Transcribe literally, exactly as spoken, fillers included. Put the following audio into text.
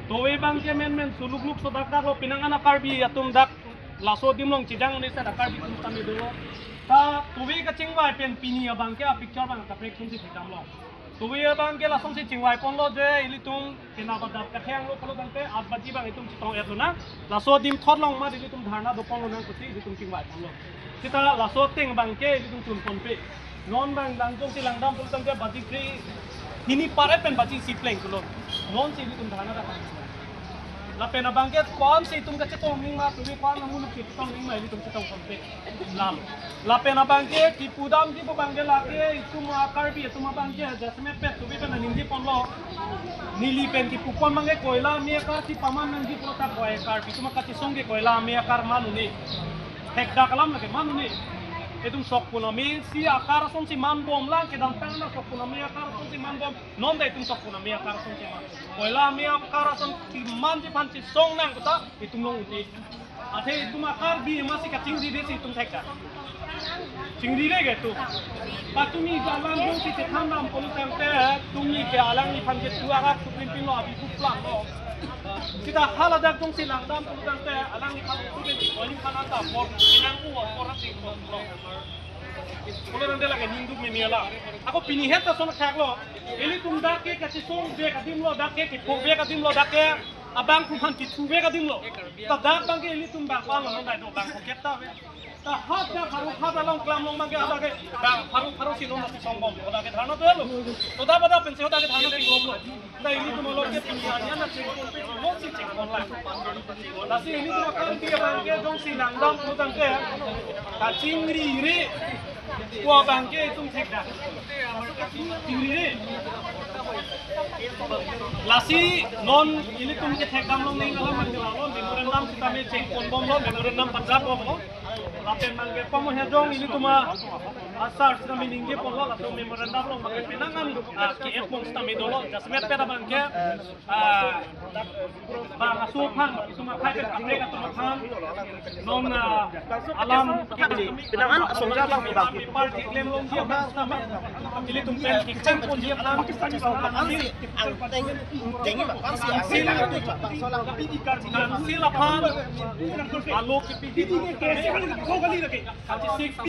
Tove abangke menmen suluk luk so dak dak lo, penang an a-Karbi atum dak laso adim along chejang un-e seta Karbi atum tame do. Ta tove kachingvai pen pini abangke a-picture abang kaprek atum si thekdam lo. Tove abangke lasonsi chingvai ponlo je ilitum kena badak katheng lo pulo tangte aat baji abang itum chetong-et lonang. Laso adim thot along ma ilitum dharna do pon lonang pusi ilitum chingvai ponlo. Seta laso ateng abangke ilitum chun ponpe. Non abang lang jongsi langdam pulo tangte baji phli hini pare pen baji isi pleng pulo. Nonsi ilitum dharna ta. Lapen abangke ko-ansi itum kachetong nangma, tove ko-an amuluk chetong nangma ilitum chetong ponpe. Lam. Lapen abangke kipudamji pu abangke lake itum a-Karbi atum abangke jasemet pet tove pen ningje ponlo. Neli pen kipu pon abangke koila ame akar si paman nangji pulo ta koi Karbi atum kachesong ke koila ame akar man un-e. Thekdak alam lake man un-e. Itum sokpun ame si akar asonsi man bom lang kedamtang na sokpun ame akar asonsi man bom. Non ta itum sokpun ame akar asonsi man. Koila ame akar asonsi manji aphan chesong nang kota itum long un-e. Athe itum a-Karbi amatsi kachingri desi itum thekda. Chingri le ke tu. Patumi jalan jongsi chethan dam pulo tangte tumi ke alangliphan ke tu agak supin pin lo abi tu plan lo. Seta haladak jongsi langdam pulo tangte alangliphan tu ke di koni phan anta por pinang ku por sing por lo. Pulo tangte lake ningduk mimi ala. Ako pini het ta son khak lo. Ilitum dak ke kachesong bek adim lo, dak ke kipu bek adim lo, dak ke abang phu aphan kithu bek adim lo. Ta dak abangke ilitum bang palo non dai do bang pocket ta ve. Ta hat dak pharo hat along klam long abangke dak ke bang pharo pharo si non si song bom. Dak ke dharna do lo. To da bada pensi dak ke dharna si bom lo. Ta ilitum along ke pini anya na chek bom pe mo si chek bom la. Lasi ilitum a-Karbi abangke jongsi langdam pulo tangte kachingri ri. Ko abangke itum thekda. Chingri ri. Lasi non ilitum kethekdam long ning alam abangke lalo memorandum sitame cheng pon bom lo, memorandum panjak bom lo. Lapen abangke pamo hejong ilitum a-sir sitame ningje ponlo laso memorandum along abangke penang an, ah, ke-et bom sitame dolo. Jasemet pet abangke, ah, bang aso aphan, itum akhai pen kaprek atum aphan. Non, ah, alam pinangan asong ja bang bang. Paper keklem longji aphan sitame ilitum pen kecheng ponji aphan. Ang si, ang teng, teng bang, ang si, ang si, ang si, ang si aphan. Alo kepidi. Thirty six.